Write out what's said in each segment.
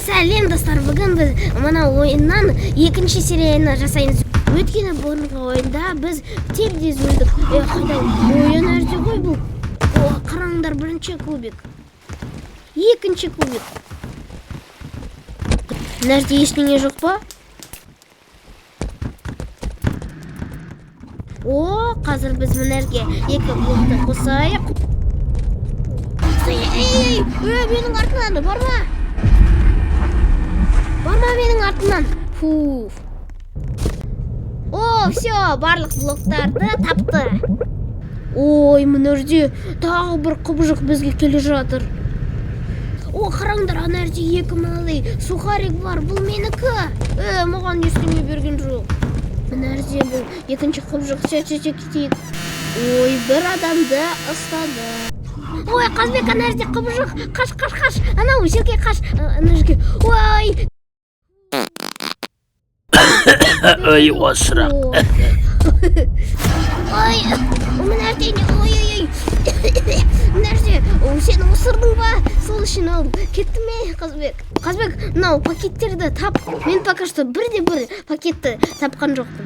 Сәлем, достар! Бүгін біз мына ойыннан екінші серияны жасаймыз. Өйткені бұрынғы ойында біз тез өлдік. Е, қайда? Ой, ана жерде ғой бұл. О, қараңдар, бірінші кубик. Екінші кубик. Мына жерде ештеңе жоқ па? О, қазір біз мына жерге екі блокты қосайық. Ей, ей, ей, менің артымнан барма. Барма менің артымнан. Фуф. О, все, барлық блоктарды тапты. Ой, мына жерде тағы бір құбыжық бізге келе жатыр. О, қараңдар, ана жерде екі мынадай сухарик бар. Бұл менікі. Е, маған ештеңе берген жоқ. Мына жерде бұл екінші құбыжық. Все, все, все, кетейік. Ой, бір адамды ұстады. Ой, Қазбек, ана жерде құбыжық. Қаш, қаш, қаш. Анау жерге қаш. Ана жерге. Ой. Ой, осырақ. Ой, мына жерде не? Ой, ой, ой. Мына жерде, о, сен осырдың ба? Сол үшін ол кетті ме, Қазбек? Қазбек, мынау пакеттерді тап. Мен пока что бірде бір пакетті тапқан жоқпын.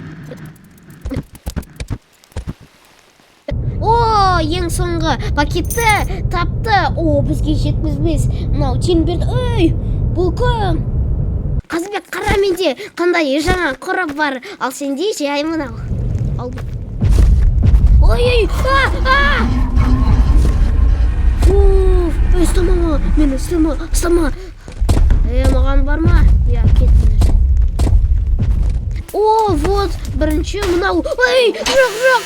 О, ең соңғы пакетті тапты. О, бізге 75. Мынау тиын берді. Ой, бұл кім? Қазбек, қара, менде қандай жаңа қорап бар. Ал сенде жай мынау. Ал. Ой, ой, а, а! Фуф, ей, ұстама мені, ұстама, ұстама. Е, маған барма. Я, кет мына жерден. О, вот, бірінші мынау. Ой, жоқ, жоқ.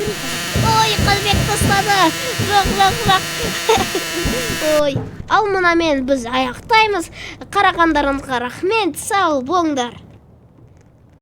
Ой, Қазбек тастады. Жоқ, жоқ, жоқ. Ой, ал мынамен біз аяқтаймыз. Қарағандарыңызға рахмет. Сау болыңдар.